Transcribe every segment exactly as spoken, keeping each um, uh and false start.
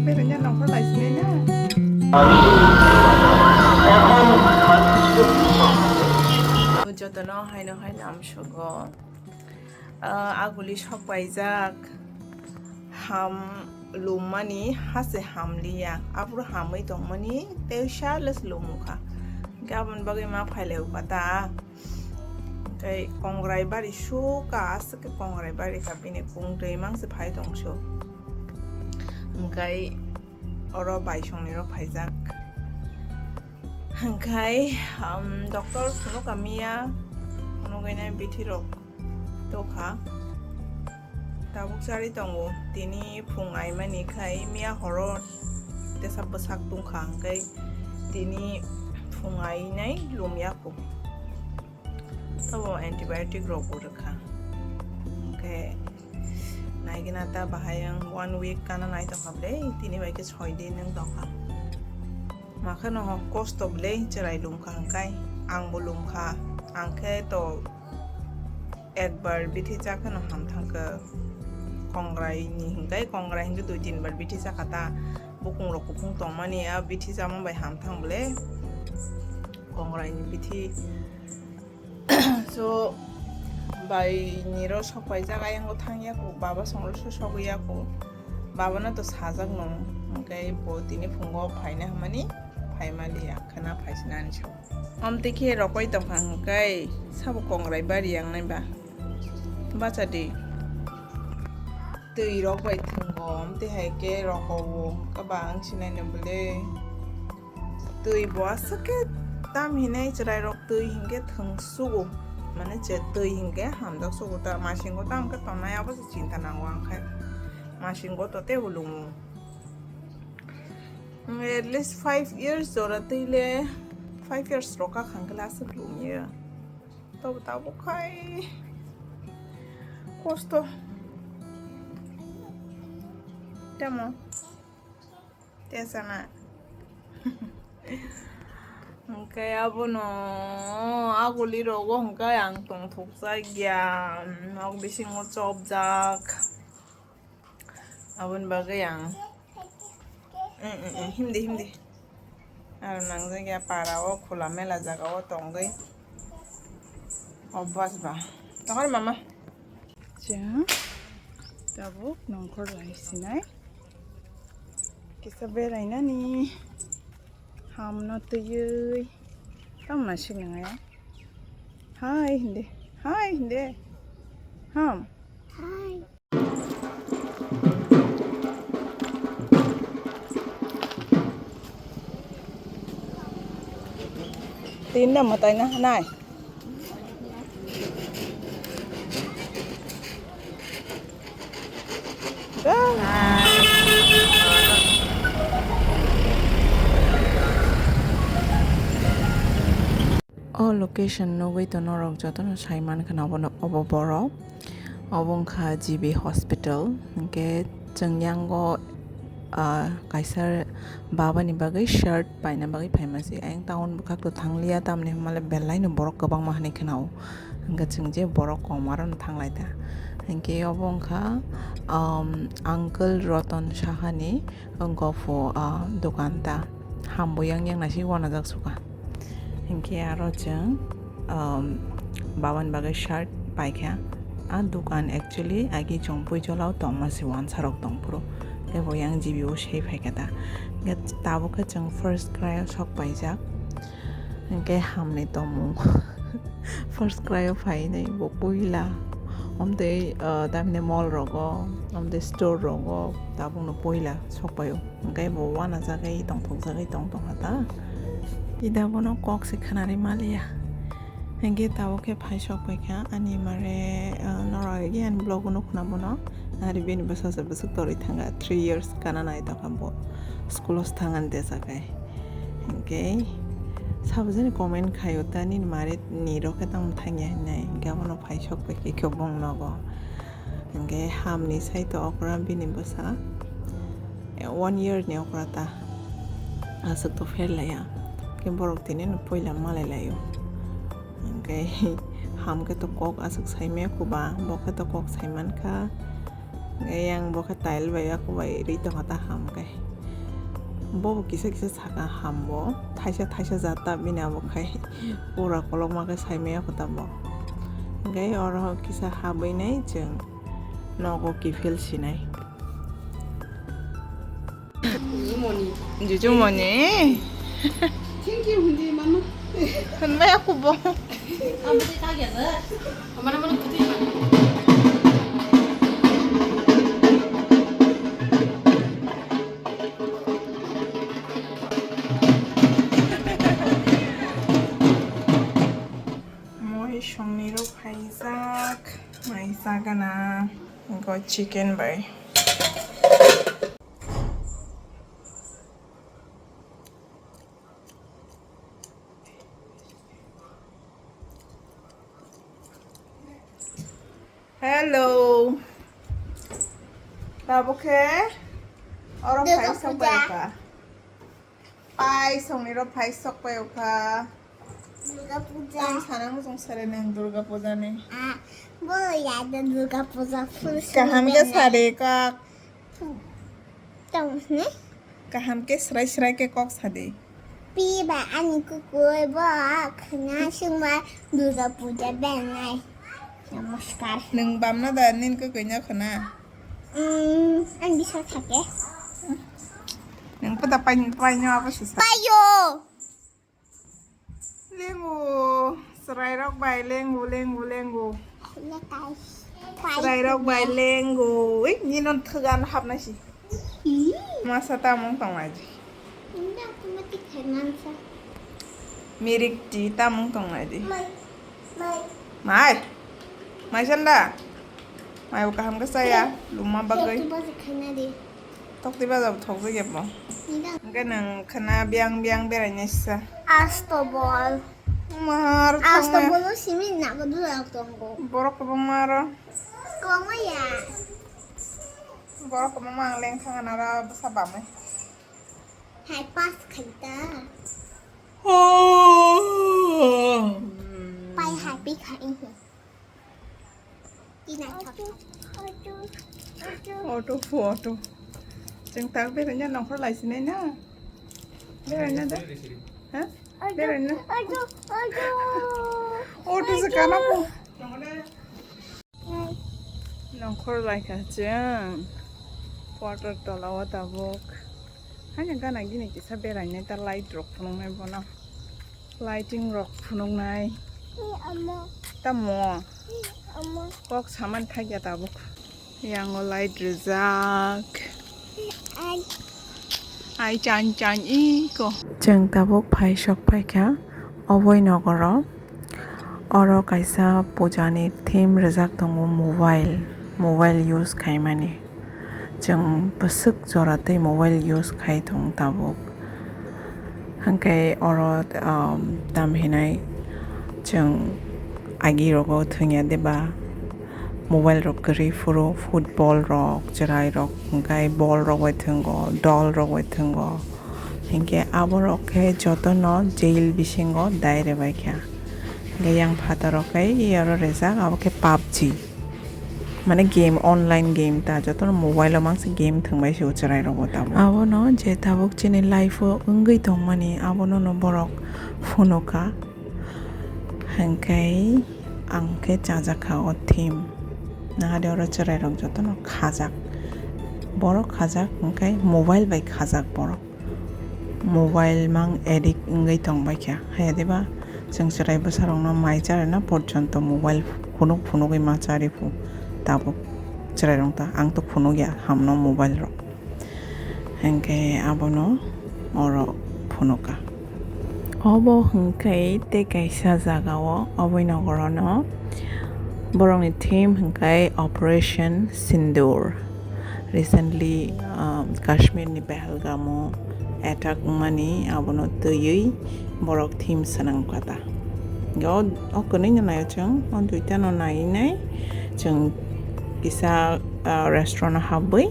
Beraina nongkhor lai sinai na. Jotono haino hai lamsogo. Ah, aguli sok paijak. Ham lummani hase hamliya. Aphuru hamwi tongmani tei sales lumukha. Gabon bagwi ma phailai ukha ta. Tei kongrai bari suka, aswk khe kongrai bari kha, bini kung twi mangse phai tongso. Hwnkhe oro baisongni rok phaijak. Hwnkhe, um, doctor phunuk kamiya, phunugwi nai bithi rok tokha. Tabuk chari tongo, tini phung aimani khai miya horo tesa bwsak tungkha, hwnkhe tini phung ainai lumya kho. Tabo antibiotic rok bo rwkha. Hwnkhe naigina ta bahai ang one week kana nai tongkha ble, tini bai khe soi din wng tongkha. Makhano ho kosto ble chwrai lumkha hwnkhe, ang bo lumkha. Ang khe to ekbar bithi cha kheno ham thangkha. Kongrai ni hwnkhe, kongrai hwnkhe dui tin bar bithi cha kha ta. Bukung rok kuphung tongmani a bithi chama bai ham thang ble. Kongrai ni bithi. So, bai niro sok paijak, ayang o thang ya kho, baba songro so sogwi ya kho. Baba no to sajak no, hwnkhe bo tini phungo phaina hwnmani, phaima liya, khana phaisinani so. Amtwi khe rokoi tongkha hwnkhe, sabo kongrai bari yang nai ba. Bacha di. Twi rok bai thwngo, amtwi hai khe roko o, kaba ang sinai no bwle. Twi bo aswk khe tam hinai chwrai rok twi hinkhe thwng sugo, mane je twi hinkhe hamjak sugo ta, masingo tam khe tongnai abo se chinta nango ang khai, masingo to tei bo lumo. At least five years jora twi le, five years rok ka khang khe le aswk lumya. Tobo tabuk khai kosto. Tamo. Tesana. Hwnkhe abono aguli rogo hwnkhe ang tongthokjak ya, nok bisingo chopjak. Aboni bagwi ang, mm, mm, mm, himdi, himdi. Aro nangjak ya para o, khula mela jaga o tongwi. Obas ba. Tongor mama. Chwng tabuk nongkhor lai sinai. Kisa berainani hamno twiwi. Tamo naisik nang ya. Hai hindi. Hai hindi. Ham. Hai. Tinda matai na nai. O location nugwi to norok jotono sai mankha na obono, obo borok. Obo wngkha G B hospital. Hinkhe chwng yango, ah, kaisa babani bagwi shirt paina bagwi phaima se. Ayang town bwkhak to thangliya, tamni hwnmale belai no borok kwbangma hinwi khwnao. Hinkhe chwng je borok kom aro no thanglai ta. Hinkhe obo wngkha, um, uncle Roton Sahani gopho, ah, dokan ta. Ham bo yang yang naisik uanajak suka. Hinkhe aro chwng, um, babani bagwi shirt paikha. A dokan actually agi chwng Puijolao tongma se, wansarok tongphuru. Tei bo yang G B o sei phaikha ta. Hinkhe tabuk khe chwng first cry o sok paijak. Hinkhe hamni tongmung. First cry o phainai bo puila. Omtwi, uh, tamni mall rogo, omtwi store rogo tabukno puila sok paio. Hwnkhe bo uanajagwi tongthokjagwi tong tongkha ta. Ida bono kok se khwnarwi maliya. Hinkhe tabuk khe phai sok paikha ani mare, ah, norok agi ani vlog o nukhna bono. Ari bini bwsa se bwswk torwi thangkha, three years kana nai tongkha bo. School o se thangani tesakhai. Hinkhe sabajani comment khaio ta nini mare ni rok khe tamo thangya hinwi. Hinkhe abono phai sok paikha khe bong nogo. Hinkhe hamni side o okra bini bwsa, eh, one year ni okra ta, aswk to pherlaiya. Khe borok tini no puila malai laio. Hinkhe ham khe to kok aswk saimaya kho ba, bo khe to kok saimankha. Hwnkhe yang bo khe tile bai aku bai rwi tongkha ta ham khe. Bobo kisa kisa saka ham bo. Thaisa thaisa jat ta bini abo khai pura kolokma khe saimaya kho ta bo. Hwnkhe oro kisa habwi nai chwng nogo kiphil sinai. Jujumoni. Thank you, hindi mama. Hwnbai aku bo. Mana mana kuti mana. Moi songni rok phaijak, mai chagana, go chicken bai. Hello. Tabuk khe oro Durga phai sok Puja. Pai ka. Pai songni ro phai sok pai ka. Durga Puja. Ang sana muchung sare nang Durga Puja ni. Ah, bo ya da Durga Puja full. Kaham ke sare ka. Tong ne? Kaham ke srai srai ke kok sadi. Pi ba ani kukui bo khna singma Durga Puja benai. Namaskar. Nung bamna da nin kukui no khna. Hmm, ang bisa thake. Nung pada pai pai no apa sisa. Payo. Lengu, chwrairok bai lengu, lengu, lengu. Chwrairok bai lengu. Ui, nino thwgan hapnai si. Ih. Masa tamung tongnaidi. Mirik ti tamung tongnaidi. Mai. Mai. Mai sanda. Mai bo kaham khe chaya, luma bagwi. Tokti baja bo thokjak ya bo. Hwnkhe nwng khwna biyang biyang berainai sa. Asto bol. Mar asto bol o simi nago dula tongo. Borok kwbangma aro. Kwbangma ya. Borok kwbangma ang leng thang nara bwsa bamwi. Hai pass khai ta. Oh. Pai hai pi khai. Auto phu auto. Chwng tak beraina nongkhor lai sinai na. Beraina da? Ha? Beraina? Auto se kana phu. Nongkhor lai kha chwng. Water tola o tabuk. Haino gana gini kisa berainai ta light rok phunuknai bono. Lighting rok phunuknai. Tamo? Kok saman thakya tabuk. Yango light rijak. Ai chan chan iko. Chwng tabuk phai sok phaikha oboi nogoro. Oro kaisa pujani theme rijak tongo mobile, mobile use khaimani. Chwng bwswk jora tei mobile use khai thung tabuk. Hwnkhe oro, um, tam hinai chwng agi rogo thwngya deba mobile rok kwrwi phuru football rok, chwrai rok, hwnkhe ball rok bai thwngo, doll rok bai thwngo. Hwnkhe aborok khe jotono jail bisingo dai rwbaikha. Hwnkhe yang phataro khe oro rijak, abo khe pubg. Mane game, online game ta, jotono mobile o mangsa game thwngbai se o chwrai rok bo tabuk. Abono je tabuk chini life o wngwi tongmani, abono no borok phunukha. Hwnkhe ang khe chajakha o theme. Nahade oro chwrai rok jotono khajak. Borok khajak hwnkhe mobile bai khajak borok. Mobile mang addict wngwi tongbaikha. Haya diba chwng chwrai bwsarokno mai charwna porjonto mobile phunuk phunugwi ma chari phu tabuk chwrairok ta. Ang to phunukya hamno mobile rok. Hwnkhe abono oro phunukha. Obo hwnkhe tei kaisa jagao oboi nogorono borokni theme hwnkhe Operation Sindoor. Recently, um, Kashmir ni Pahalgam o attack wngmani abono twiwi borok theme swnam kha ta. Hwnkhe o, o kwnwi no naio chwng, o duita no nai nai chwng kisa, ah, restaurant o habwi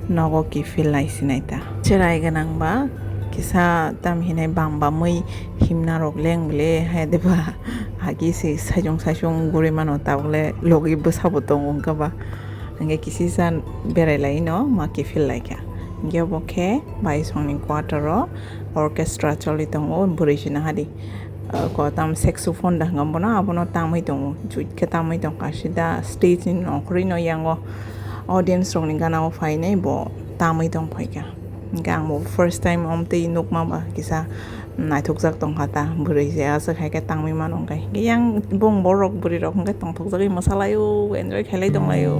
nogo kiphil lai sinai ta. Chwrai gwnang ba kisa tam hinai bam bamwi himna rok leng bwle hai de ba agi se saichung saichung guri mano tabuk le logi bwsa bo tongo wngkha ba. Hingke kisisa berai lai no ma kiphil lai kha. Hingke obo khe bai songni quarter o orchestra choli tongo, bwrwi se nahadi. Ko tam saxophone da hwnga bono, abono tamwi tongo, juit khe tamwi tongkha, sida stage ni nongkhorwi no yango audience rokni gana o phainai bo tamwi tongphai kha. Hingke ang bo first time omtwi nukma ba kisa naithokjak tongkha ta, bwrwi se aswk hai khe tangwi mano hwnkhe. Hingke yang bong borok bwrwi rok hwnkhe tongthokjagwi mwsalaio, enjoy khailai tonglaio.